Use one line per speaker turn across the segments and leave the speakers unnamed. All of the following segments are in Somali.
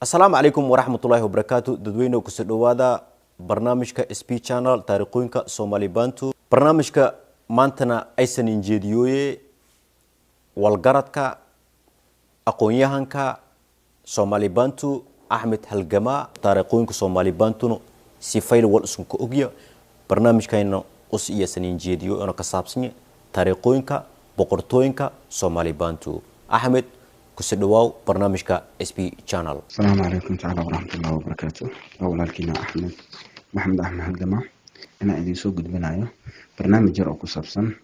Asalaamu calaykum waraxmatullaahi wabarakaatu. Dadweyne, kusoo dhowaada barnaamijka SP Channel, taariikhooyinka Soomaali Bantu. Barnaamijka maantana aysan injeediyooye walgaradka aqoon-yahanka Soomaali Bantu Axmed Halgamaa. Taariikhooyinka Soomaali Bantuna si fayl wal isku ogya. Barnaamijkayna us iyasan injeediyo ona ka saabsanya taariikhooyinka boqortooyinka Soomaali Bantu. Axmed, kusoo dhawaaw barnaamijka SP Channel.
Asalaamu calaykum tacaala waraxmatullahi wabarakaatu. Waa walaalkiina Axmed Maxamed Axmed Halgama inaan idiin soo gudbinayo barnaamij yar oo ku saabsan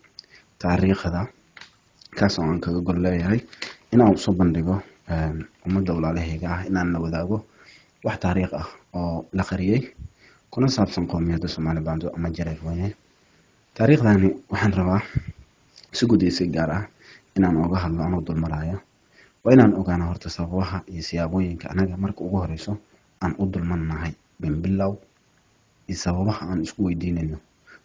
taariikhda, kaas oo aan kaga gol leeyahay inaan usoo bandhigo ummadda walaalahayga ah, inaan la wadaago wax taariikh ah oo la qariyey, kuna saabsan qowmiyadda Soomaali Bantu ama Jareer Weyne. Taariikhdani waxaan rabaa si guud iyo si gaar ah inaan oga hadlo anoo dulmaraayo. Waa inaan ogaano horta sababaha iyo siyaabooyinka anaga marka ugu horeyso aan u dulmannahay binbilow, iyo sababaha aan isku weydiinayno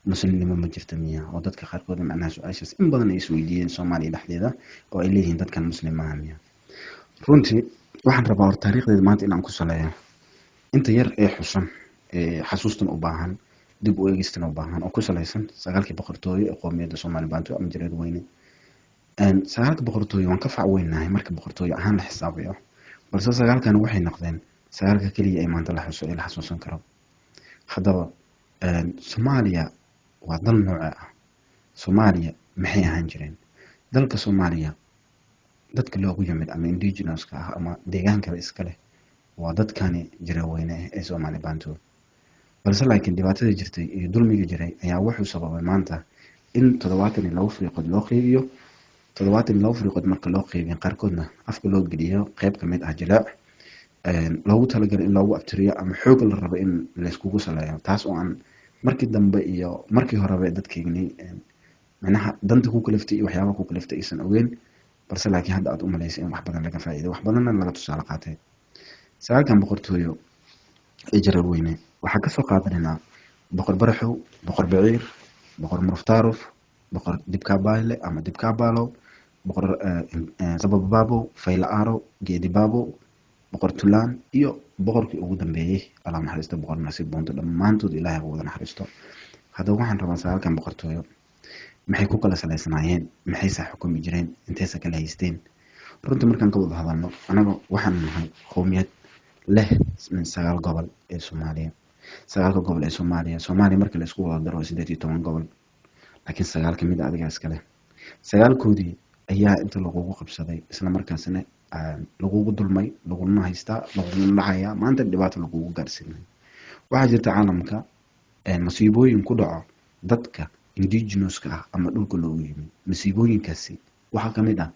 muslimnimo ma jirta miya, oo dadka qaarkood macnaha su-aashaas in badan ay isweydiiyeen Soomaaliya dhexdeeda, oo ay leeyihiin dadkan muslim maaha miya. Runtii waxaan rabaa hor taariikhdeeda maanta inaan ku saleeyo inta yar ee xusan, ee xasuustan u baahan, dib u eegistan u baahan, oo ku saleysan sagaalkii boqortooyo ee qowmiyadda Soomaali Bantu ama Jareer Weyne. Sagaalka boqortooyo waan ka fac weynahay marka boqortooyo ahaan la xisaabiyo, balse sagaalkan waxay noqdeen sagaalka keliya ee maanta la xuso ee la xasuusan karo. Haddaba Soomaaliya waa dal nooce ah? Soomaaliya maxay ahaan jireen? Dalka Soomaaliya dadka loogu yimid ama indigenouska ah ama deegaankaba iska leh waa dadkani Jareerweyne ee Soomaali Bantu, balse laakiin dhibaatada jirtay iyo dulmiga jiray ayaa wuxuu sababay maanta in 72 fariiqood loo qeybiyo. 72 fariiqood marka loo qeybiyo, qaarkoodna afka loo geliyo qeyb kamid ah jileec loogu talagalay in loogu abtiriyo ama xoog la rabo in layskugu saleeyo, taas oo aan markii dambe iyo markii horeba dadkeygni micnaha danta ku kaliftay iyo waxyaabaha ku kaliftay aysan ogeyn, balse laakiin hadda aad u malaysay in wax badan laga faa'iiday, wax badanna laga tusaale qaatay. Sagaalkan boqortooyo ee Jareer Weyne waxaa kasoo qaadanaynaa Boqor Baraxow, Boqor Baciir, Boqor Muruftaaruf, Boqor Dibkaabayle ama Dibkaabaalow, Boqor Sababababow, Fayla Aaro, Geedibabow, Boqor Tulaan iyo boqorkii ugu dambeeyey, Allah naxariisto, Boqor Nasiib Boonto. Dhammaantood Ilaahay ha wada naxariisto. Haddaba waxaan rabaa sagaalkan boqortooyo maxay ku kala salaysanaayeen, maxayse xukumi jireen, intaysa kala haysteen? Runtii markaan ka wada hadalno, anaga waxaan nahay qowmiyad leh sagaal gobol ee Soomaaliya. Sagaalka gobol ee Soomaaliya, Soomaaliya marka la isku wada daro waa 18 gobol, laakiin sagaal kamid a adigaa iska leh. Sagaalkoodii ayaa inta lagugu qabsaday, isla markaasna lagugu dulmay, laguna haystaa, laguna dhacayaa, maanta dhibaato lagugu gaarsiinay. Waxaa jirta caalamka masiibooyin ku dhaco dadka indigenouska ah ama dhulka loogu yimi. Masiibooyinkaasi waxaa kamid ah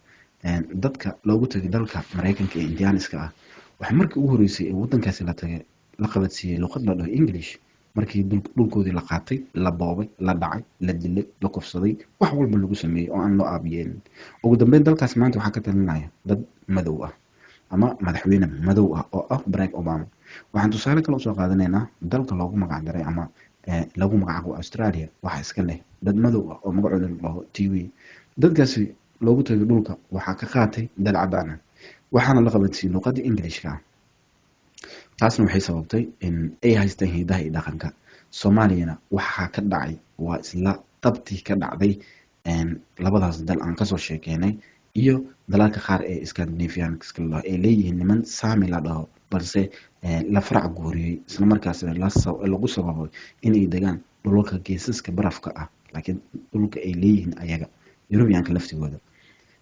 dadka loogu tagay dalka Mareykanka ee Indianiska ah. Waxaa markii ugu horeysay ee wadankaasi la tagay la qabadsiiyey luqad la dhaho English. Markii dhulkoodii la qaatay, la boobay, la dhacay, la dilay, la kufsaday, wax walba lagu sameeyey oo aan loo aabiyeelin, ugu dambeyn dalkaas maanta waxaa ka talinaya dad madow ah ama madaxweyne madow ah oo ah Barack Obama. Waxaan tusaale kale usoo qaadanaynaa dalka loogu magac daray ama lagu magacaabo Australia. Waxaa iska leh dad madow ah oo magacooda la dhaho Tiwi. Dadkaasi loogu tagay dhulka waxaa ka qaatay dad cadaan ah, waxaana la qabansiiyey luqadda Englishka ah. Taasna waxay sababtay in ay haystaan hidaha iyo dhaqanka. Soomaaliyana waxaa ka dhacay waa isla tabtii ka dhacday labadaas dal aan kasoo sheekeynay iyo dalalka qaar ee Scandinavianska la dhaho ay leeyihiin niman Sami la dhaho, balse la farac guuriyey, isla markaasna lagu sababay inay degaan dhulalka geesaska barafka ah, laakiin dhulka ay leeyihiin ayaga Yurubiyaanka laftigooda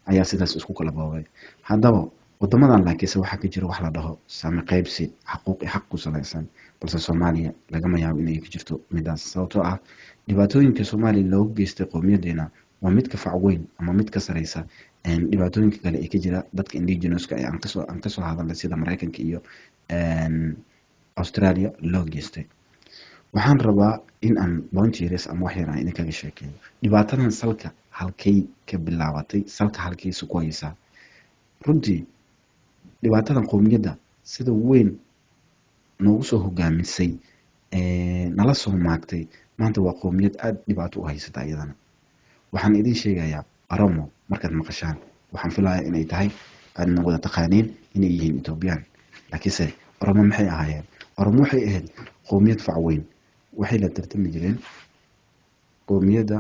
ayaa sidaas isku kala boobay. Haddaba wadamadan laakiinse waxaa ka jira wax la dhaho saami qaybsi xaquuq iyo xaq ku salaysan, balse Soomaaliya lagama yaabo inay ka jirto midaas, sababtoo ah dhibaatooyinka Soomaaliya loogu geystay qowmiyadeena waa mid ka fac weyn ama mid ka sareysa dhibaatooyinka kale ee ka jira dadka indigenouska ee aan kasoo hadalnay, sida Mareykanka iyo Australia loo geystay. Waxaan rabaa in aan point yaris ama wax yar aan idinkaga sheekeeyo dhibaatadan salka halkay ka bilaabatay, salka halkaysa ku haysaa. Runtii dhibaatadan qowmiyadda sida weyn noogu soo hogaamisay, nala soo maagtay, maanta waa qowmiyad aada dhibaato u haysata iyadana. Waxaan idin sheegayaa Oromo markaad maqashaan, waxaan filayaa inay tahay aadna wada taqaaniin inay yihiin Ethoobiyan, laakiinse Oromo maxay ahaayeen? Oromo waxay ahayd qowmiyad fac weyn, waxay la tartami jireen qowmiyadda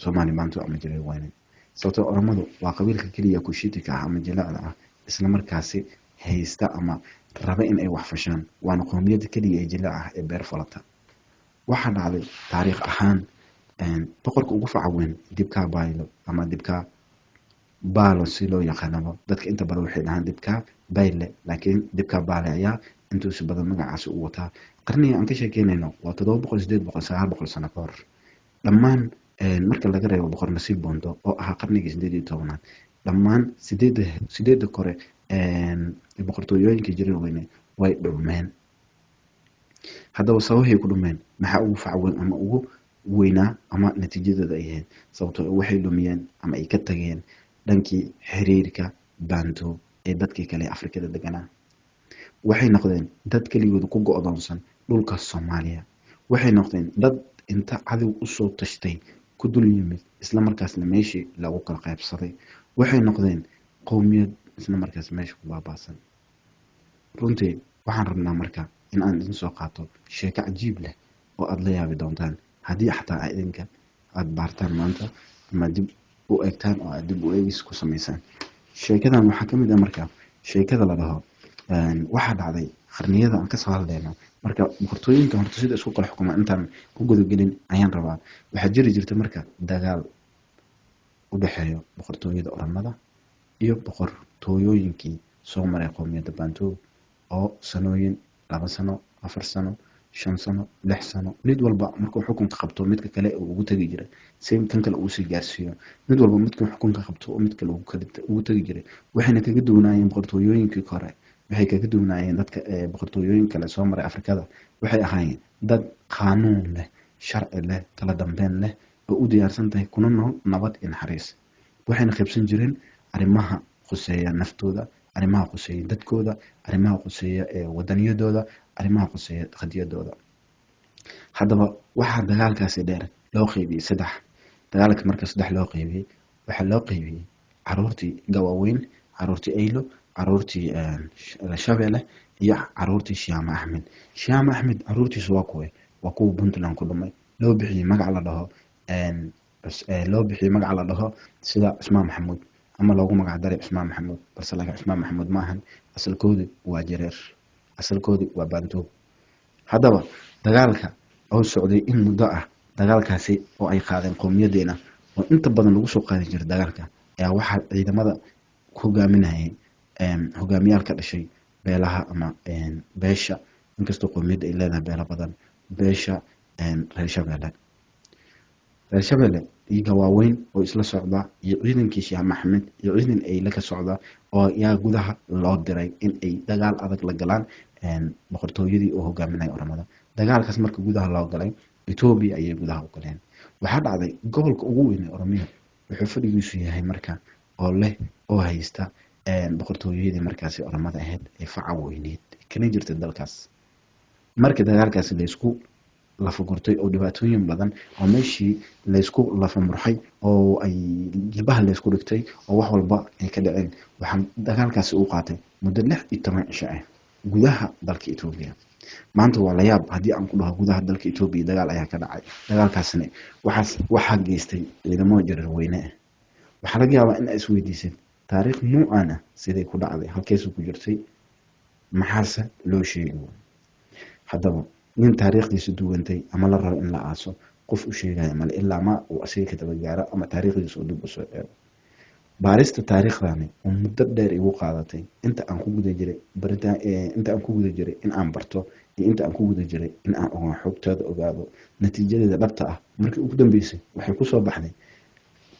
Soomaali Bantu ama Jareer Weyne, sababtoo Oromadu waa qabiilka keliya Kushiitika ah ama jilaacda ah isla markaasi haysta ama raba in ay wax fashaan, waana qowmiyadda keliya ee jilaac ah ee beer falata. Waxaa dhacday taariikh ahaan boqorka ugu faca weyn Dibkaa Baylo ama Dibkaa Baalo si loo yaqaanaba, dadka inta badan waxay dhahaan Dibkaa Bayle, laakiin Dibkaa Baale ayaa intuusi badan magacaasi u wataa. Qarniga aan ka sheekeynayno waa 700, 800, 900 sano ka hor. Dhammaan marka laga reebo Boqor Nasiib Bondo oo ahaa qarnigii 18aad, dhammaan sideedda kore boqortooyooyinka Jareer Weyne way dhumeen. Haddaba sababahay ku dhumeen maxaa ugu fac weyn ama ugu weynaa ama natiijadooda ay ahayd? Sababtoo waxay lumiyeen ama ay ka tageen dhankii xiriirka Bantu ee dadkii kale ee Afrikada deganaa. Waxay noqdeen dad keligooda ku go'doonsan dhulka Soomaaliya. Waxay noqdeen dad inta cadow usoo tashtay ku dul yimid, isla markaasna meeshii lagu kala qaybsaday. Waxay noqdeen qowmiyad isla markaas meesha ku baaba'san. Runtii waxaan rabnaa marka in aan idin soo qaato sheeko cajiib leh oo aada la yaabi doontaan haddii xataa idinka aada baartaan maanta ama dib u eegtaan oo aad dib u eegis ku samaysaan. Sheekadan waxaa ka mid ah marka sheekada la dhaho waxaa dhacday qarniyada aan kasoo hadlayno. Marka boqortooyinka horta sida isku kala xukuma intaan ku gudagelin ayaan rabaa. Waxaa jiri jirta marka dagaal u dhexeeyo boqortooyada Oromada iyo boqortooyooyinkii soo maray qowmiyadda Bantu oo sanooyin, 2 sano, 4 sano, 5 sano, 6 sano, mid walba markuu xukunka qabto midka kale uu ugu tagi jiray si kan kale uu sii gaarsiiyo. Mid walba midkuu xukunka qabto oo mid kale ugu tagi jiray. Waxayna kaga duwanaayeen boqortooyooyinkii hore, waxay kaga duwanaayeen dadka boqortooyooyin kale soo maray Afrikada. Waxay ahaayeen dad qaanuun leh, sharci leh, kala dambeyn leh oo u diyaarsan tahay kuna nool nabad iyo naxariis. Waxayna qaybsan jireen arrimaha khuseeya naftooda, arrimaha khuseeya dadkooda, arrimaha khuseeya wadaniyadooda, arrimaha khuseeya qadiyadooda. Haddaba waxaa dagaalkaasi dheer loo qaybiyey saddex. Dagaalka marka saddex loo qaybiyey, waxaa loo qaybiyey caruurtii Gawaaweyn, caruurtii Aylo, caruurtii Shabeelle iyo caruurtii Shiyaama Axmed. Shiyaama Axmed caruurtiisu waa kuwe? Waa kuwa Puntland ku dhumay, loo bixiyey magac la dhaho loo bixiyey magac la dhaho sida Cusmaan Maxamuud ama loogu magac daray Cusmaan Maxamuud, balse laakiin Cusmaan Maxamuud ma ahan, asalkoodi waa Jareer, asalkoodi waa Bantu. Haddaba dagaalka oo socday in muddo ah, dagaalkaasi oo ay qaadeen qowmiyadeena oo inta badan lagu soo qaadi jiray dagaalka, ayaa waxaa ciidamada ku hogaaminayay hogaamiyaal ka dhashay beelaha ama beesha, inkastoo qowmiyadda ay leedahay beelo badan, beesha Reer Shabeelle. Reer Shabeelle iyo Gawaaweyn oo isla socda iyo ciidankii Sheekh Maxamed iyo ciidan Eyle ka socda oo ayaa gudaha loo diray in ay dagaal adag la galaan boqortooyadii oo hogaaminaya Oromada. Dagaalkaas marka gudaha loo galay, Etoobiya ayay gudaha u galeen. Waxaa dhacday gobolka ugu weyn ee Oromiya wuxuu fadhigiisu yahay marka oo leh oo haysta boqortooyadii markaasi Oromada ahayd ee faca weyneed kana jirtay dalkaas. Markii dagaalkaasi laysku lafagurtay oo dhibaatooyin badan oo meeshii laysku lafamurxay oo ay jilbaha laysku dhigtay oo wax walba ay ka dhaceen, waxaa dagaalkaasi u qaatay muddo 16 cisho ah gudaha dalka Etoobiya. Maanta waa la yaab haddii aan ku dhaho gudaha dalka Etoobiya dagaal ayaa ka dhacay. Dagaalkaasna waxaa geystay ciidamo Jareer Weyne ah. Waxaa laga yaabaa in aad isweydiisid taariikh nuucan ah siday ku dhacday, halkeesuu ku jirtay, maxaase loo sheegi waayey. Haddaba nin taariikhdiisa duwantay ama la rabo in la aaso qof u sheegaya male ilaa ma uu asiga ka daba gaaro ama taariikhdiisa uu dib usoo eego. Baarista taariikhdani oo muddo dheer igu qaadatay inta aan ku guda jiray baritaan, inta aan ku guda jiray in aan barto iyo inta aan ku guda jiray in aan ogaan xogteeda ogaado natiijadeeda dhabta ah, markii ugu dambeysay waxay ku soo baxday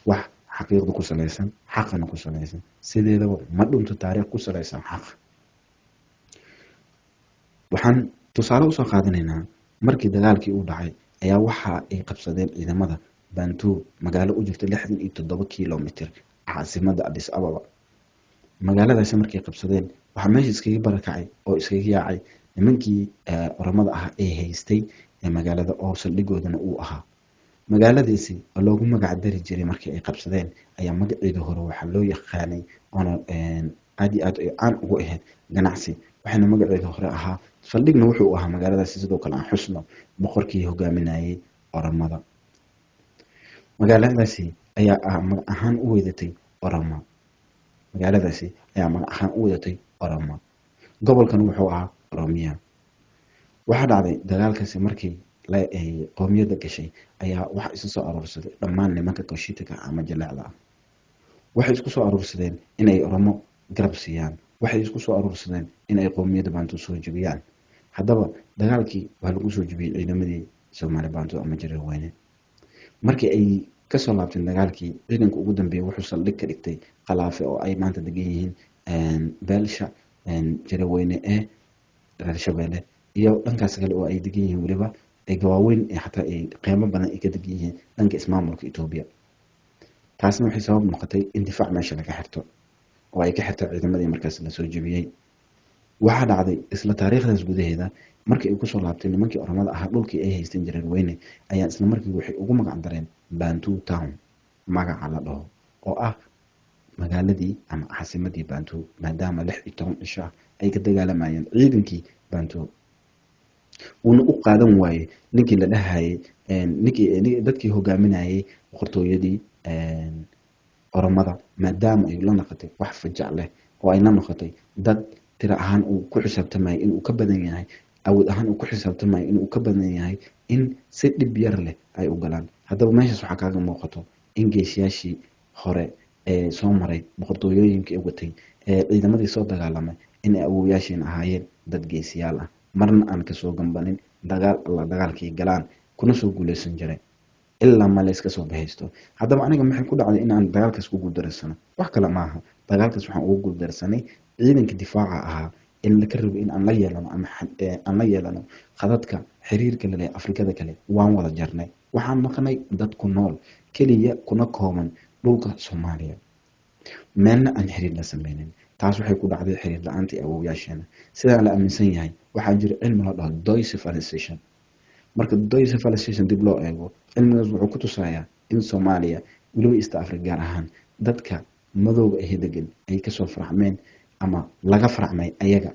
wax xaqiiqda ku salaysan, xaqana ku salaysan. Sideedaba ma dhunto taariikh ku salaysan xaq. Waxaan tusaale usoo qaadanaynaa markii dagaalkii uu dhacay ayaa waxa ay qabsadeen ciidamada Bantu magaalo u jirta 67 kilomitir caasimadda Addis Ababa. Magaaladaasi markay qabsadeen waxaa meesha iskaga barakacay oo iskaga yaacay nimankii Oromada ah ee haystay magaalada oo saldhigoodana uu ahaa. Magaaladaasi oo loogu magac dari jiray markii ay qabsadeen ayaa magaceeda hore waxaa loo yaqaanay oona aad iyo aad ay caan ugu ahayd ganacsi. Waxaana magaceeda hore ahaa, saldhigna wuxuu ahaa magaaladaasi sidoo kale aan xusno boqorkii hogaaminayay Oromada. Magaaladaasi ayaa ah magac ahaan u weedatay Oroma. Magaaladaasi ayaa magac ahaan u wadatay Oroma. Gobolkan wuxuu ahaa Oromiya. Waxaa dhacday dagaalkaasi markii qowmiyadda gashay ayaa waxa isu soo aruursaday dhammaan nimanka Kooshiitika ama jaleecda ah. Waxay isku soo aruursadeen inay Oromo garab siiyaan. Waxay isku soo aruursadeen inay qowmiyadda Bantu soo jebiyaan. Haddaba dagaalkii waa lagu soo jebiyey ciidamadii Soomaali Bantu ama Jareer Weyne. Markii ay kasoo laabteen dagaalkii, ciidanka ugu dambeeyay wuxuu saldhig ka dhigtay Qalaafe oo ay maanta degan yihiin beelsha Jareer Weyne ee reer Shabeelle, iyo dhankaas kale oo ay degan yihiin weliba ay gawaaweyn ee xataa ay qeybo badan ay ka degan yihiin dhanka ismaamulka Itoobiya. Taasna waxay sabab noqotay in difaac meesha laga xirto oo ay ka xirto ciidamadii markaas lasoo jebiyey. Waxaa dhacday isla taariikhdaas gudaheeda markii ay kusoo laabtay nimankii Oromada ahaa dhulkii ay haysteen Jareer Weyne, ayaa isla markii waxay ugu magac dareen Bantu Town magaca la dhaho, oo ah magaaladii ama caasimadii Bantu, maadaama 16 cisho ah ay ka dagaalamayeen ciidankii Bantu. Uuna u qaadan waayey ninkii la dhahayay, ninkii dadkii hogaaminayay boqortooyadii Oromada, maadaama ay la noqotay wax fajac leh oo ay la noqotay dad tiro ahaan uu ku xisaabtamayay inuu ka badan yahay, awood ahaan uu ku xisaabtamayo inuu ka badan yahay, in si dhib yar leh ay u galaan. Haddaba meeshaas waxaa kaaga muuqato in geesiyaashii hore ee soo maray boqortooyooyinkii watay ee ciidamadii soo dagaalamay in ay awoowayaashiin ahaayeen dad geesiyaal ah, marna aan kasoo gambanin dagaal alla dagaalkii galaan kuna soo guuleysan jiray ilaa ma la iska soo bahaysto. Haddaba aniga maxay ku dhacday in aan dagaalkaas ku guuldareysano? Wax kale maaha, dagaalkaas waxaan ugu guuldareysanay ciidanka difaaca ahaa in laka rabo in aan la yeelano ama aan la yeelano khadadka xiriirka lale Afrikada kale. Waan wada jarnay, waxaan maqnay dad ku nool keliya kuna kooban dhulka Soomaaliya, meelna aan xiriir la sameynin. Taas waxay ku dhacday xiriir la-aantii awoowayaasheena. Sidaa la aaminsan yahay waxaa jira cilmi la dhaho Doicification. Marka Doicification dib loo eego, cilmigaas wuxuu ku tusayaa in Soomaaliya, weliba East Africa gaar ahaan, dadka madowga ahe degan ay kasoo faracmeen ama laga faracmay ayaga.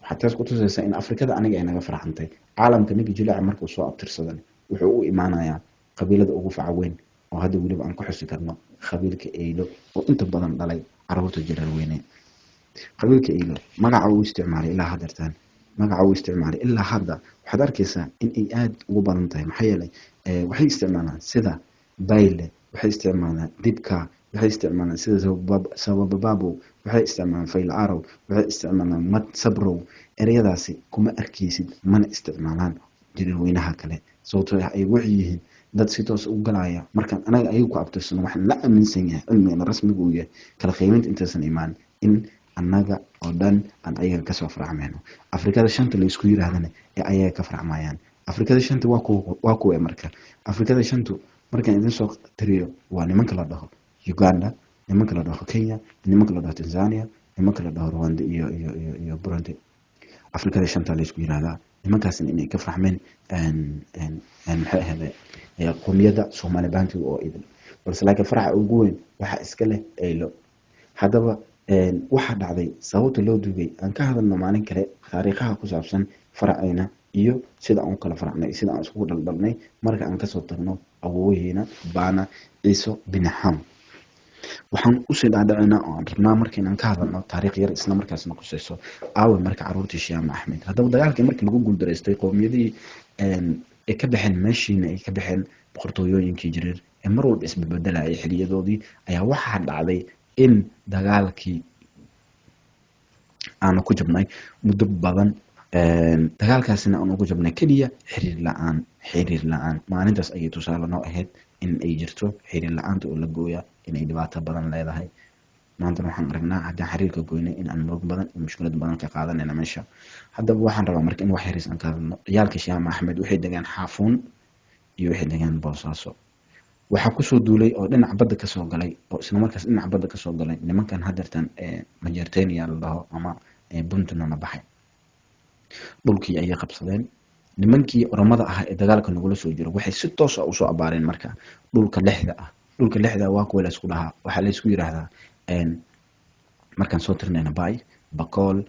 Waxaa taas ku tusaysaa in Afrikada aniga ay naga faracantay. Caalamka ninka jilaaca markuu soo abtirsadan wuxuu u imaanayaa qabiilada ugu faca weyn, oo hadda weliba aan ku xusi karno qabiilka Eylo oo inta badan dhalay caruurta Jareer Weyne. Qabiilka Eylo magaca uu isticmaalay ilaa haddeertaan, magaca uu isticmaalay ilaa hadda waxaad arkaysaa in ay aada ugu badan tahay. Maxaa yeelay waxay isticmaalaan sida Bayle, waxay isticmaalaan Dibka, waxay isticmaalaan sida Sababaabo, waxay isticmaalaan Fayl Arow, waxay isticmaalaan Mad Sabrow. Ereyadaasi kuma arkaysid mana isticmaalaan Jareer Weynaha kale, sababtoo ah ay waxay yihiin dad si toos u galaya. Markaan anaga ayagu ku abtirsano, waxaan la aaminsan yahay cilmigana rasmiga uu yahay kala qiimeynta intaysan imaan in annaga oo dhan aan ayaga kasoo faracmayno. Afrikada shanta la isku yiraahdana ee ayaga ka faracmayaan. Afrikada shanta waa kuwa? Marka Afrikada shantu markaan idin soo tiriyo waa nimanka la dhaho Uganda, nimanka la dhaho Kenya, nimanka la dhaho Tanzania, nimanka la dhaho Rwanda iyo iyo iyo iyo Burundi. Afrikada shanta la isku yiraahdaa. Nimankaasna inay ka farxmeen maxay ahayd qowmiyadda Soomaali Bantu oo idin, balse laakiin faraxa ugu weyn waxaa iska leh Eylo. Haddaba waxaa dhacday sababta loo duugay aan ka hadalno maalin kale, taariikhaha ku saabsan faracayna iyo sida aan u kala faracnay, sida aan iskugu dhaldhalnay marka aan kasoo tagno awoowaheena Baana Ciiso Binaxam. Waxaan usii dhaadhacinaa oo aan rabnaa marka inaan ka hadalno taariikh yar isla markaasna qusayso aawe marka caruurtii Shiyaama Axmed. Haddaba dagaalkii markii lagu guuldareystay, qowmiyadihii ay ka baxeen meeshiina, ay ka baxeen boqortooyooyinkii Jareer ee mar walba isbebedelayay xiliyadoodii, ayaa waxaa dhacday in dagaalkii aanu ku jabnay muddo badan. Dagaalkaasina aan ugu jabnay keliya xiriir la-aan. Xiriir la-aan maalintaas ayay tusaale noo ahayd in ay jirto xiriir la-aanta oo la gooya inay dhibaato badan leedahay. Maantana waxaan aragnaa haddaan xiriirka goynay in aan murug badan iyo mushkilad badan ka qaadanayna meesha. Haddaba waxaan rabaa marka in wax yariis aan ka hadalno. Ciyaalka Shiyaama Axmed waxay degaan Xaafuun iyo waxay degaan Boosaaso. Waxaa kusoo duulay oo dhinaca badda kasoo galay, oo isla markaas dhinaca badda kasoo galay nimankan hadeertan Majeertenia la dhaho ama Puntland la baxay. Dhulkii ayay qabsadeen. Nimankii Oromada ahaa ee dagaalka nagula soo jiro waxay si toos ah usoo abaareen marka dhulka lixda ah. Dhulka lixda waa kuwa laysku dhahaa, waxaa laysku yiraahdaa markaan soo tirinayna Bay, Bakool,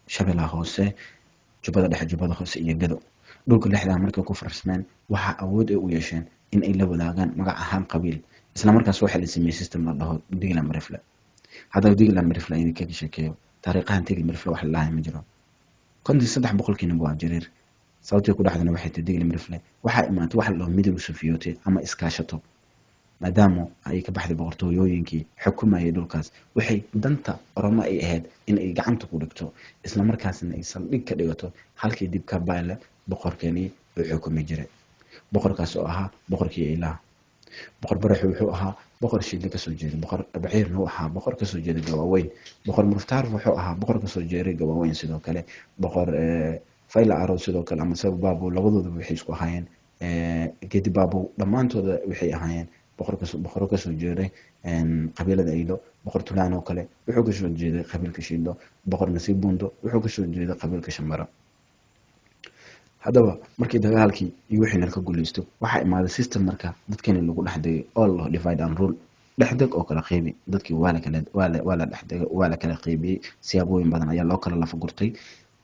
Shabeellaha Hoose, Jubbada Dhexe, Jubbada Hoose iyo Gado. Dhulka lixdaa markay ku farsameen, waxaa awood ay u yeesheen in ay la wadaagaan magac ahaan qabiil. Isla markaas waxaa la sameeyey system la dhaho Digla Mirifle. Haddaba Digla Mirifle idin kaga sheekeeyo taariikhahan. Digla Mirifle wax la dhahay ma jiro. 53% waa Jareer. Sababtii ku dhacdana waxay tahay, Digla Mirifle waxaa imaatay waxa la dhaho midowga Sofiyote ama iskaashato. Maadaama ay ka baxday boqortooyooyinkii xukumayay dhulkaas, waxay danta Oromo ay ahayd in ay gacanta ku dhigto, isla markaasna ay saldhig ka dhigato halkii dibka bayle boqorkeenii uu xukumi jiray, boqorkaas oo ahaa boqorkii Ilaah. Boqor Baraxu wuxuu ahaa boqor Shiidle kasoo jeeday, Boqor Baciirna uu ahaa boqor kasoo jeeday Gawaaweyn, Boqor Murtaar wuxuu ahaa boqor kasoo jeeday Gawaaweyn, sidoo kale Boqor Fayla Aro sidoo kale ama Sababaabo. Labadoodaba waxay isku ahaayeen Gedi Baabo. Dhammaantooda waxay ahaayeen boqoro kasoo jeeday qabiilada Aylo. Boqor Tulaan oo kale wuxuu kasoo jeeday qabiilka Shiidlo. Boqor Nasiib Bundo wuxuu kasoo jeeday qabiilka Shambara. Haddaba markii dagaalkii iyo wixii nalka guuleysto, waxaa imaaday system marka dadkeeni lagu dhex degay oo la divide and rule, dhexdeg oo kala qeybi. Dadkii waa la dhexdegay, waa la kala qeybiyey, siyaabooyin badan ayaa loo kala lafa gurtay.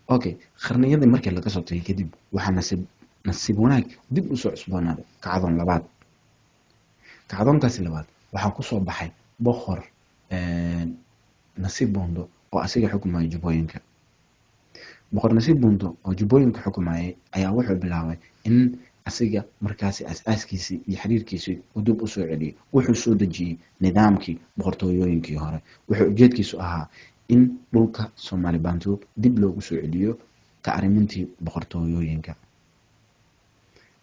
Okay, qarniyadii markii laga soo tagay kadib, waxaa nasiib wanaag dib usoo cusboonaaday kacdoon labaad. Kacdoonkaasi labaad waxaa kusoo baxay Boqor Nasiib Bundo oo asiga xukumayay Jubbooyinka. Boqor Nasiib Bundo oo Jubbooyinka xukumayay ayaa wuxuu bilaabay in asiga markaasi as-aaskiisii iyo xiriirkiisii uu dib usoo celiyey. Wuxuu soo dejiyey nidaamkii boqortooyooyinkii hore. Wuxuu ujeedkiisu ahaa in dhulka Soomaali Bantu dib loogu soo celiyo ka arrimintii boqortooyooyinka.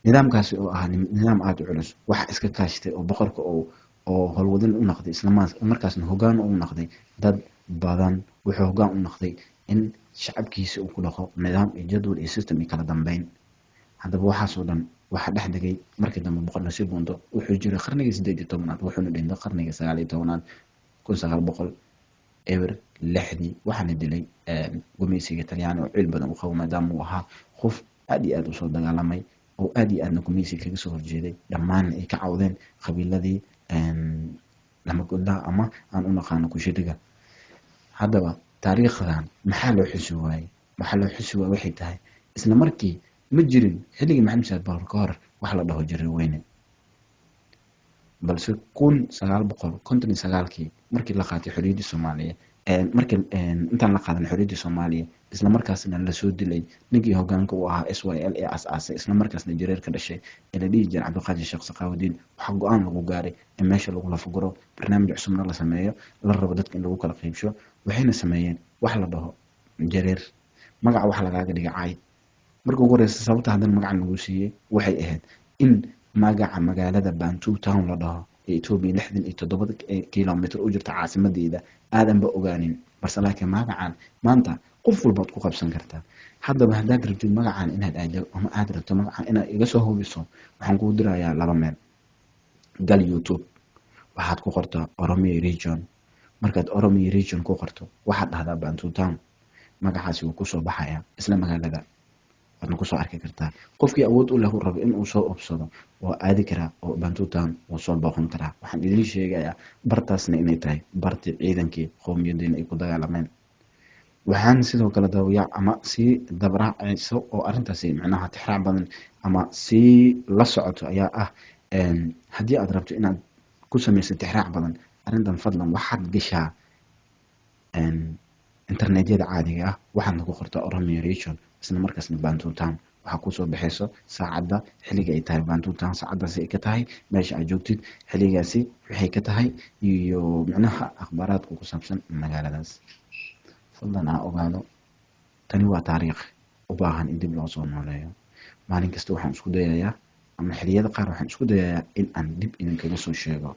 Nidaamkaasi oo ahaa nidaam aada u culus, waxa iska kaashtay oo boqorka oo howlwadin u noqday, isla markaasna hoggaan u noqday dad badan. Wuxuu hoggaan u noqday in shacabkiisa uu ku dhaqo nidaam iyo jadwal iyo system iyo kala dambeyn. Haddaba waxaasoo dhan waxaa dhex degay markii dambe Boqor Nasiib Bundo. Wuxuu jiray qarnigii 18aad, wuxuuna dhintay qarnigii 19aad, 1906dii. Waxaana dilay gumeysiga Talyaani oo ciil badan u qabo, maadaama uu ahaa qof aad iyo aad usoo dagaalamay oo aad iyo aadna gumeysiga kaga soo horjeeday, dhammaanna ay ka cawdeen qabiiladii Lamagodaha ama aan u naqaano Kushitiga. Haddaba taariikhdan maxaa loo xusi waayey? Waxaa loo xusi waayey waxay tahay, isla markii ma jirin xilligii Maxamed Siyaad Barre ka hor wax la dhaho Jareer Weyne. Balse 1959kii markii la qaatay xorriyaddii Soomaaliya, markii intaan la qaadan xorriyaddii Soomaaliya, isla markaasna lasoo dilay ninkii hogaanka u ahaa SYL ee as-aasay, isla markaasna Jareer ka dhashay, ee la dhihi jiray Cabdiqaadir Sheekh Saqaawudiin, waxaa go-aan lagu gaaray in meesha lagu lafaguro, barnaamij cusubna la sameeyo, la rabo dadka in lagu kala qeybsho. Waxayna sameeyeen wax la dhaho Jareer. Magaca waxa lagaaga dhigay cay marka ugu horeysa. Sababta haddana magacan lagu siiyey waxay ahayd in magaca magaalada Bantu Town la dhaho ee Etoobiya 67 kilomitr u jirta caasimadeeda aadanba ogaanin. Balse laakiin magacan maanta qof walbaad ku qabsan kartaa. Haddaba haddaad rabtid magacan inaad aado ama aad rabto magacan inaad iga soo hubiso, waxaan kuu dirayaa laba meel. Gal YouTube, waxaad ku qortaa Oromia Region. Markaad Oromia Region ku qorto, waxaad dhahdaa Bantu Town. Magacaasi wuu kusoo baxayaa, isla magaalada waadna kusoo arki kartaa. Qofkii awood u leh uu rabo inuu soo obsado waa aadi karaa oo Bantu Town wuu soo booqan karaa. Waxaan idin sheegayaa bartaasna inay tahay bartii ciidankii qowmiyadeena ay ku dagaalameen. Waxaan sidoo kale daawayaac ama sii dabraacayso oo arrintaasi macnaha tixraac badan ama sii la socoto ayaa ah, haddii aad rabto inaad ku samayso tixraac badan arrintan, fadlan waxaad gashaa internetyada caadiga ah, waxaadna ku qortaa Oromia Region, isla markaasna Bantu Town. Waxaa kusoo baxayso saacadda xilliga ay tahay Bantu Town, saacaddaasi ay ka tahay meesha aad joogtid xilligaasi waxay ka tahay, iyo micnaha akhbaaraadka ku saabsan magaaladaas. Fadlan aa ogaado, tani waa taariikh u baahan in dib loo soo nooleeyo. Maalin kasta waxaan isku dayayaa ama xilliyada qaar waxaan isku dayayaa in aan dib idinkaga soo sheego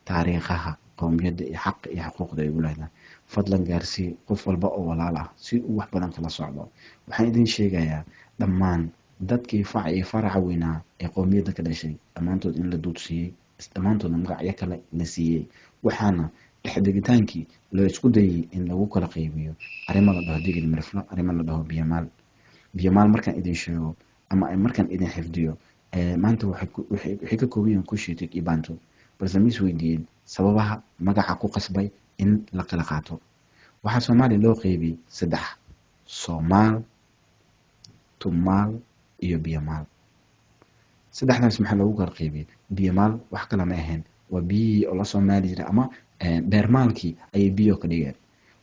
taariikhaha qowmiyadda iyo xaqa iyo xuquuqda ay u leedahay. Fadlan gaarsii qof walba oo walaal ah si uu wax badan kala socdo. Waxaan idin sheegayaa dhammaan dadkii fac iyo faraca weynaa ee qowmiyadda ka dhashay dhammaantood in la duudsiiyey, dhammaantoodna magacyo kale la siiyey. Waxaana dhexdegitaankii loo isku dayay in lagu kala qaybiyo arrimo la dhaho Digil Miriflo, arrimo la dhaho Biyamaal. Biyamaal markaan idin sheego ama markaan idin xifdiyo, maanta waxay ka kooban yihiin Kushitig iyo Bantu. Balse ma isweydiiyeen sababaha magaca ku qasbay in la kala qaato? Waxaa Soomaaliya loo qeybiyey saddex Soomaal, Tumaal iyo Biyamaal. Saddexdaas maxaa loogu kala qaybiyey? Biyamaal wax kale ma ahayn, waa biyihii oo lasoo maali jiray ama beermaalkii ayay biyo ka dhigeen.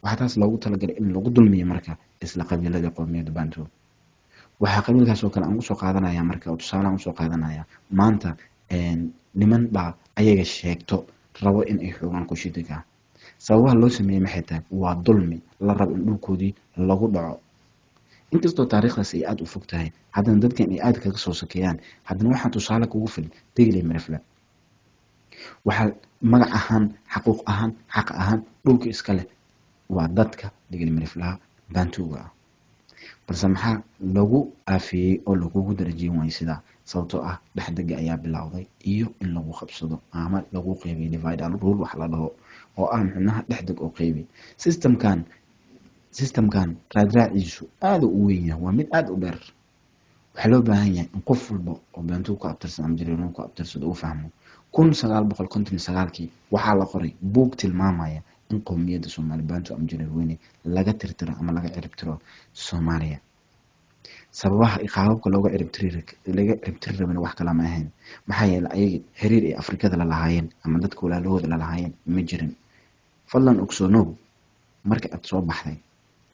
Waxaa taas loogu talagalay in lagu dulmiyo marka isla qabiilada qowmiyadda Bantu. Waxaa qabiilkaas oo kale aan usoo qaadanaya marka, oo tusaale aan usoo qaadanaya, maanta niman baa ayaga sheegto rabo in ay xoogaan Kushiitiga. Sababaha loo sameeyey maxay tahay? Waa dulmi la rabo in dhulkoodii lagu dhaco. Inkastoo taariikhdaas ay aada u fog tahay, haddana dadkan ay aada kaga soo sokeeyaan. Haddana waxaa tusaale kugu filan Digil iyo Mirifle. Waxaa magac ahaan, xaquuq ahaan, xaq ahaan dhulka iska leh waa dadka Digil Miriflaha Bantuga ah. Balse maxaa lagu aafeeyey oo lagugu darajeyn waayey sidaa? Sababtoo ah dhexdega ayaa bilowday iyo in lagu qabsado ama lagu qeybiyo, divide and rule wax la dhaho, oo ah micnaha dhexdeg oo qeybi. Systemkan raadraaciisu aada u weyn yahay, waa mid aada u dheer. Waxaa loo baahan yahay in qof walba oo Bantu ku abtirsan ama Jareerweyne ku abtirsado uu fahmo. 1959-kii waxaa la qoray buug tilmaamaya in qowmiyadda Soomaali Bantu ama Jareerweyne laga tirtiro ama laga ciribtiro Soomaaliya. Sababaha iyo qaababka looga ciribtiri, laga ciribtiri rabana wax kale ma ahayn, maxaa yeelay ayaga xiriir ay Afrikada la lahaayeen ama dadka walaalahooda la lahaayeen ma jirin. Fadlan ogsoonow, marka aad soo baxday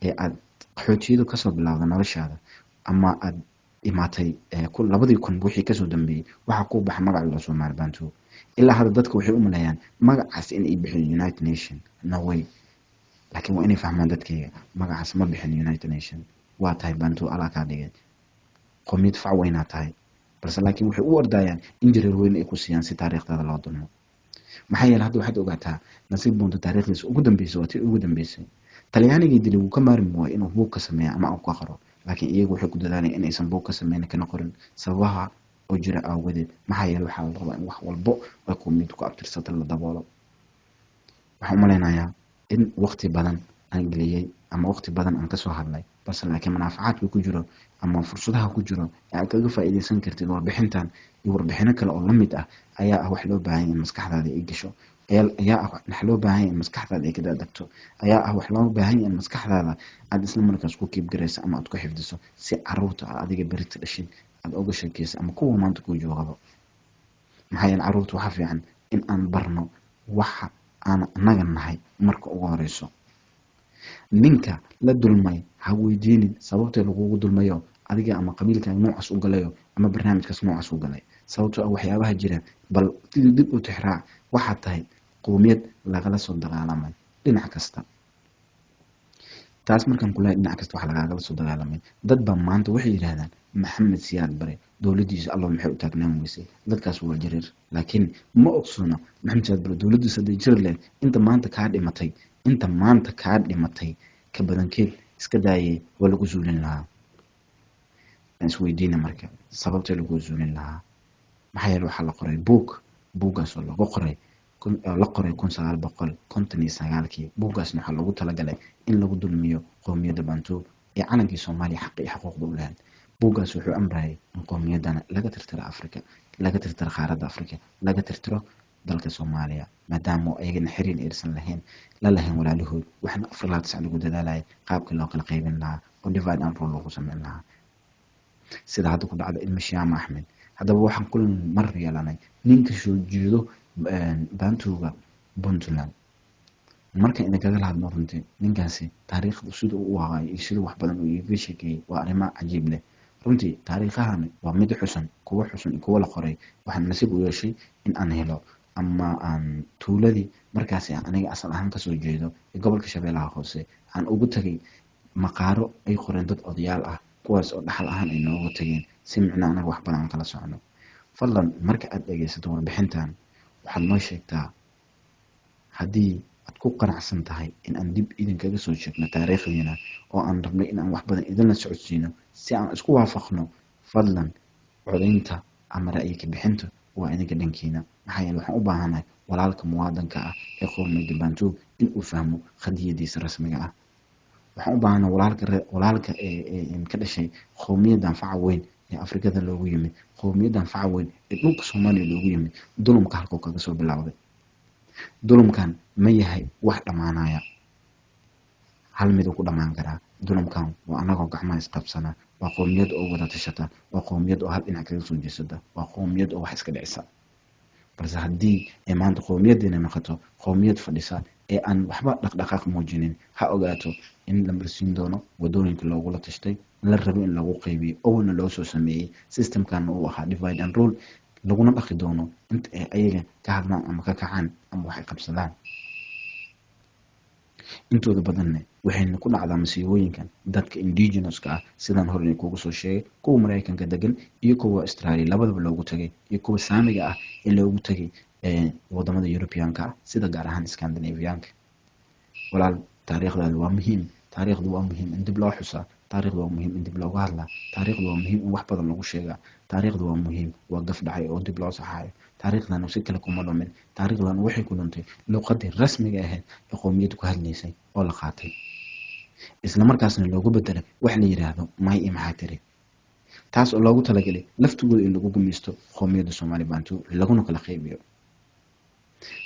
ee aad qaxootiyadu kasoo bilowda noloshaada ama aad imaatay 2000 wixii kasoo dambeeyey, waxaa kuu baxa magaca la Soomaali Bantu. Ilaa hadda dadka waxay u maleeyaan magacaas in ay bixin United Nation. No way. Laakiin waa inay fahmaan dadkayga, magacaas ma bixin United Nation. Waa tahay Bantu, Alaa kaa dhigay, qowmiyad fac weynaa tahay. Balse laakiin waxay u ordayaan in Jareer Weyne ay ku siiyaan si taariikhdaada loo dulmo. Maxaa yeele hadda waxaad ogaataa Nasiib Buunta taariikhdiisa ugu dambeysay waa tii ugu dambeysay. Talyaanigii dilay wuu ka maarmi waayay inuu buug ka sameeyo ama uu ka qoro, laakiin iyagu waxay ku dadaalayaan in aysan buug ka sameyn kana qorin, sababaha oo jira awgadeed. Maxaa yeele waxaa la rabaa in wax walbo ay qowmiyaddu ku abtirsata la daboolo. Waxaan u malaynayaa in waqti badan aan geliyey ama waqti badan aan kasoo hadlay, balse laakiin munaafacaadka ku jiro ama fursadaha ku jiro ee aad kaga faa'iidaysan kartid warbixintan iyo warbixino kale oo la mid ah ayaa ah wax loo baahan yahay in maskaxdaada ay gasho, ayaa ah wax loo baahan yahay in maskaxdaada ay ka daadagto, ayaa ah wax loo baahan yahay in maskaxdaada aad isla markaas ku keep garayso ama aad ku xifdiso, si caruurta aad adiga berita dhashin aad uga sheekeyso ama kuwa maanta kuu joogaba. Maxaa yeele caruurta waxaa fiican in aan barno waxa aan annaga nahay marka ugu horeyso. Ninka la dulmay ha weydiinin sababta lagugu dulmayo adiga ama qabiilkaaga noocaas u galayo ama barnaamijkaas noocaas u galay, sababtoo ah waxyaabaha jira bal dib u tixraac. Waxaad tahay qowmiyad lagala soo dagaalamay dhinac kasta. Taas markaan kulahay dhinac kasta wax lagaagala soo dagaalamay, dad baa maanta waxay yidhahdaan Maxamed Siyaad Bare dowladdiisa Allow maxay u taagnaan weysay? Dadkaas waa jareer, laakiin ma ogsoona Maxamed Siyaad Bare dowladdiisa hadday jiri lahayd, inta maanta kaa dhimatay, inta maanta kaa dhimatay ka badankeed iska daayay waa lagu zuulin lahaa. Aan isweydiina marka sababta lagu zuulin lahaa. Maxaa yeele waxaa la qoray buug, buuggaas oo lagu qoray la qoray 1959-kii. Buuggaasna waxaa loogu talagalay in lagu dulmiyo qowmiyadda Bantu ee calankii Soomaaliya xaqa iyo xuquuqda u lahayd. Buuggaas wuxuu amrayay in qowmiyaddana laga tirtiro Afrika, laga tirtiro qaaradda Afrika, laga tirtiro dalka Soomaaliya, maadaama ayagana xiriir aysan lahayn la lahayn walaalahood. Waxaana 4 ilaa 9 lagu dadaalayay qaabkii loo kala qaybin lahaa oo divide and rule loogu sameyn lahaa, sida hadda ku dhacda ilmo Shiama Axmed. Haddaba waxaan kulan mar yeelanay ninka soo jeedo Bantuga Puntland. Marka idinkaga hadlo runtii, ninkaasi taariikhda siduu u waqay iyo siduu wax badan uu iiga sheekeeyey waa arrimo cajiib leh runtii. Taariikhahan waa mid xusan, kuwa xusan iyo kuwa la qoray. Waxaan nasiib u yeeshay in aan helo ama aan tuuladii markaasi aniga asal ahaan kasoo jeedo ee gobolka Shabeellaha Hoose aan ugu tagay maqaaro ay qoreen dad odayaal ah, kuwaas oo dhaxal ahaan ay nooga tageen, si micno anaga wax badan aan kala socono. Fadlan marka aad dhegeysato warbixintan, waxaad noo sheegtaa haddii aad ku qanacsan tahay in aan dib idinkaga soo sheegno taariikhdiina oo aan rabnay in aan wax badan idinla socodsiino si aan isku waafaqno. Fadlan codaynta ama ra'yi ka bixinta waa idinka dhankiina. Maxaa yeele waxaan u baahanahay walaalka muwaadanka ah ee qowmiyadda Bantu in uu fahmo qadiyadiisa rasmiga ah. Waxaan u baahanahay walaalka ee ka dhashay qowmiyaddan faca weyn ee Afrikada loogu yimid, qowmiyaddan faca weyn ee dhulka Soomaaliya loogu yimid, dulumka halkuu kaga soo bilowday. Dulumkan ma yahay wax dhammaanaya? Hal miduu ku dhammaan karaa. Dulamkan waa anagoo gacmaha isqabsana, waa qowmiyad oo wada tashata, waa qowmiyad oo hal dhinac kaga soo jeesata, waa qowmiyad oo wax iska dhicisa. Balse haddii ay maanta qowmiyaddiina noqoto qowmiyad fadhisa ee aan waxba dhaqdhaqaaq muujinin, ha ogaato in la marsiin doono wadooyinka loogula tashtay, la rabo in lagu qaybiyo, owalna loo soo sameeyey systemkan uu ahaa divide and rule, laguna dhaqi doono inta ay ayaga ka hadlaan ama ka kacaan ama waxay qabsadaan. Intooda badanna waxayna ku dhacdaa masiibooyinkan dadka indigenouska ah, sidaan horena kuugu soo sheegay, kuwa Maraykanka degan iyo kuwa Australia labadaba loogu tagay, iyo kuwa Saamiga ah ee loogu tagay wadamada Europeanka ah, sida gaar ahaan Scandinavianka. Walaal, taariikhdaada waa muhiim. Taariikhdu waa muhiim in dib loo xusaa, taariikhdu waa muhiim in dib looga hadlaa, taariikhdu waa muhiim in wax badan lagu sheegaa. Taariikhdu waa muhiim, waa gaf dhacay oo dib loo saxaayo. Taariikhdan si kale kuma lumin, taariikhdan waxay ku luntay luqadii rasmiga ahayd ee qowmiyaddu ku hadlaysay oo la qaatay, isla markaasna loogu bedelay wax la yiraahdo may iyo maxaa tiri, taas oo loogu talagalay laftigooda in lagu gumaysto qowmiyadda Soomaali Bantu laguna kala qaybiyo,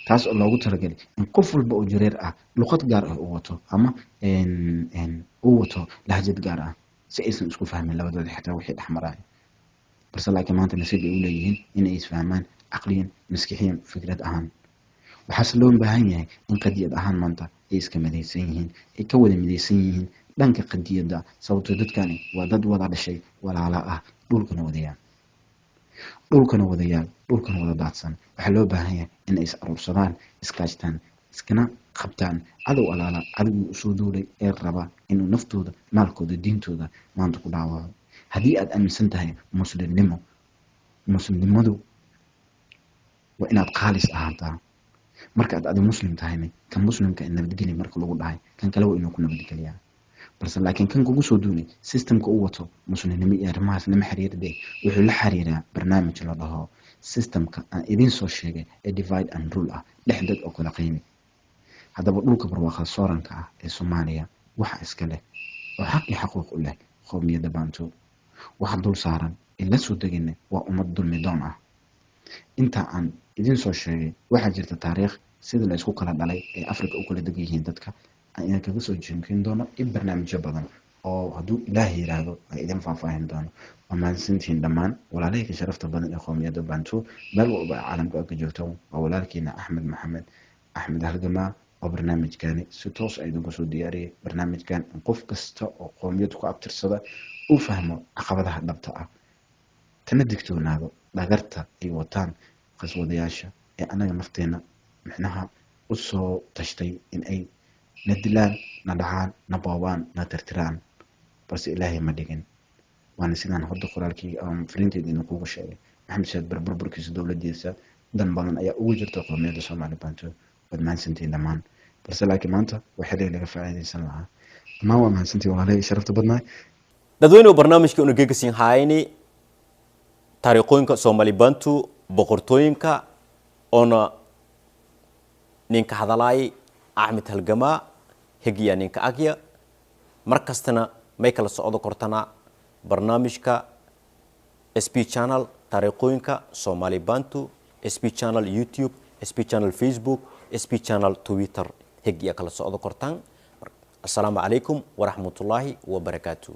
taas oo loogu talagalay in qof walba oo jareer ah luqad gaar ah uu wato ama uu wato lahjad gaar ah, si aysan isku fahmin labadooda xitaa wixii dhex maraayo. Balse laakiin maanta nasiib ay u leeyihiin inay isfahmaan caqliyan, maskixiyan, fikrad ahaan. Waxaase loo baahan yahay in qadiyad ahaan maanta ay iska midaysan yihiin, ay ka wada midaysan yihiin dhanka qadiyadda, sababtoo dadkani waa dad wada dhashay, walaala ah, dhulkana wadayaal, dhulkana wadayaal, dhulkana wada daadsan. Waxaa loo baahan yahay in ay is aruursadaan, iskaashtaan, iskana qabtaan cadow alaala cadowgii usoo duulay ee raba inuu naftooda, maalkooda, diintooda maanta ku dhaawaco. Haddii aad aaminsan tahay muslimnimo, muslimnimadu waa inaad khaalis ahaataa. Marka aad adi muslim tahayna, kan muslimka nabadgeli marka lagu dhahay, kan kale waa inuu ku nabadgeliyaa. Balse laakiin kan kugu soo duulay systemka u wato muslimnimo iyo arrimahaas lama xiriirde, wuxuu la xiriiraa barnaamij la dhaho systemka aan idiin soo sheegay ee divide and rule ah, dhex dad oo kala qiimi. Haddaba dhulka barwaaqada sooranka ah ee Soomaaliya waxa iska leh oo xaq iyo xaquuq u leh qowmiyadda Bantu. Waxa dul saaran ee la soo degina waa ummad dulmi doon ah. Inta aan idiin soo sheegay, waxaa jirta taariikh sida la isku kala dhalay ee Africa u kala deg yihiin dadka aan idin kaga soo jeekin doono in barnaamijyo badan oo hadduu Ilaah yiraahdo aan idin faahfaahin doono. Waa mahadsantihiin dhammaan walaalahayga sharafta badan ee qowmiyadda Bantu meel walba ay caalamka ka joogto. Waa walaalkiina Axmed Maxamed Axmed Halgamaa oo barnaamijkani si toos ah idinku soo diyaariyay, barnaamijkan in qof kasta oo qowmiyad ku abtirsada uu fahmo caqabadaha dhabta ah, kana digtoonaado dhagarta ay wataan qaswadayaasha ee anaga nafteena micnaha u soo tashtay in ay na dilaan, na dhacaan, na boobaan, na tirtiraan. Balse Ilaahay ma dhigin. Waana sidaan horta qoraalkii fariinteeda idinkugu sheegay, Maxamed Siyaad Barre burburkiisa dowladiisa dan badan ayaa ugu jirta qowmiyadda Soomaali Bantu. Waad mahadsantihiin dhammaan. Balse laakiin maanta waa xilliga laga faa'iidaysan lahaa. Dhammaan waa mahadsantihiin walaalahayga sharafta badnaay.
Dadweynuhu, barnaamijka unu geegasiin haayni taariikhooyinka Soomaali Bantu, boqortooyinka, oona ninka hadalaay Axmed Halgamaa hegiya ninka agya. Mar kastana may kala socdo kortana barnaamijka SP Channel, taariikhooyinka Soomaali Bantu, SP Channel YouTube, SP Channel Facebook, SP Channel Twitter, hegiya kala socdo kortaan. Assalaamu calaykum waraxmatullaahi wabarakaatu.